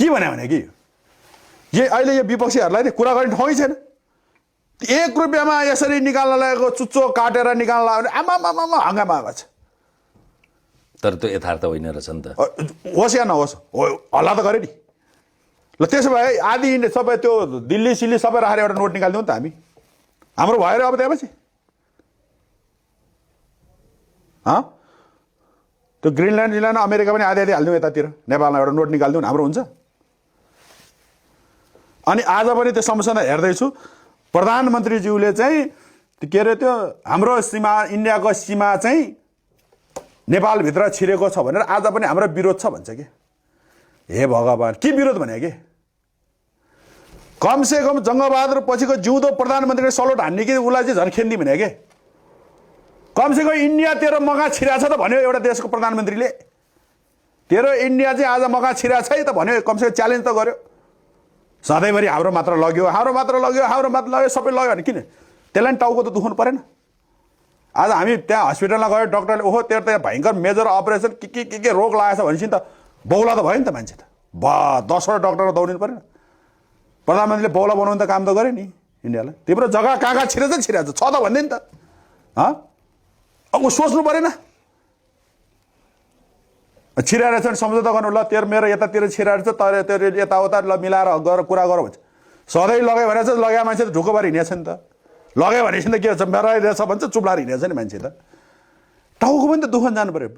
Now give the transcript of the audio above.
के भने कि अहिले यो विपक्षीहरूलाई नि कुरा गर्ने ठाउँै छैन। 1 रुपियाँमा यसरी निकाल्न लागेको चुच्चो काटेर निकाल्न लाग्यो भने आमामामा हङ्गामा भएको छ। तर त्यो यथार्थ होइन रहेछ नि त। होस् या नहोस् हल्ला त गरे नि। ल त्यसो भए आदि सबै त्यो दिल्ली सिल्ली सबै राखेर एउटा नोट निकालिदिउँ नि त हामी। हाम्रो भएर अब त्यसपछि त्यो ग्रिनल्यान्ड जिल्ला अमेरिका पनि आधी हालिदिउँ यतातिर, नेपालमा एउटा नोट निकालिदिउँ हाम्रो हुन्छ। अनि आज पनि त्यो संसदमा हेर्दैछु प्रधानमन्त्रीज्यूले चाहिँ के अरे त्यो हाम्रो सीमा इन्डियाको सीमा चाहिँ नेपालभित्र छिरेको छ भनेर आज पनि हाम्रो विरोध छ भन्छ कि। हे भगवान्, के विरोध भने कि कमसेकम जङ्गबहादुर पछिको जिउँदो प्रधानमन्त्रीले सलोट हान्ने कि उसलाई चाहिँ झन् खेन्दी भने के। कमसेकम इन्डिया तेरो मगा छिरा छ त भन्यो एउटा देशको प्रधानमन्त्रीले। तेरो इन्डिया चाहिँ आज मगा छिरा छ है त भन्यो, कमसेकम च्यालेन्ज त गर्यो। सधैँभरि हाम्रो मात्र लग्यो सबै लग्यो भने किन त्यसलाई टाउको त दुख्नु परेन। आज हामी त्यहाँ हस्पिटलमा गयो, डक्टरले ओहो तेरो त भयङ्कर मेजर अपरेसन के रोग लागेछ भनेपछि त बौला त भयो नि त मान्छे त। 10वटा डक्टर दौडिनु परेन। प्रधानमन्त्रीले बौला बनाउनु त काम त गरे नि इन्डियालाई। तिम्रो जग्गा कहाँ छिरेछ छ त भन्दै नि त। अब सोच्नु परेन। छिराएर छ भने सम्झौता गर्नु, ल तेरो मेरो यतातिर छिराएर छ तर तेरो यताउता ल मिलाएर गरेर कुरा गर भन्छ। सधैँ लग्यो भने चाहिँ लगाए मान्छे त ढुक्कबार हिँडेछ नि त। लगायो भनेपछि त के भन्छ मेरा रहेछ भन्छ, चुप्लाएर हिँडेछ नि मान्छे त। टाउको पनि त दुःख जानु पर्यो।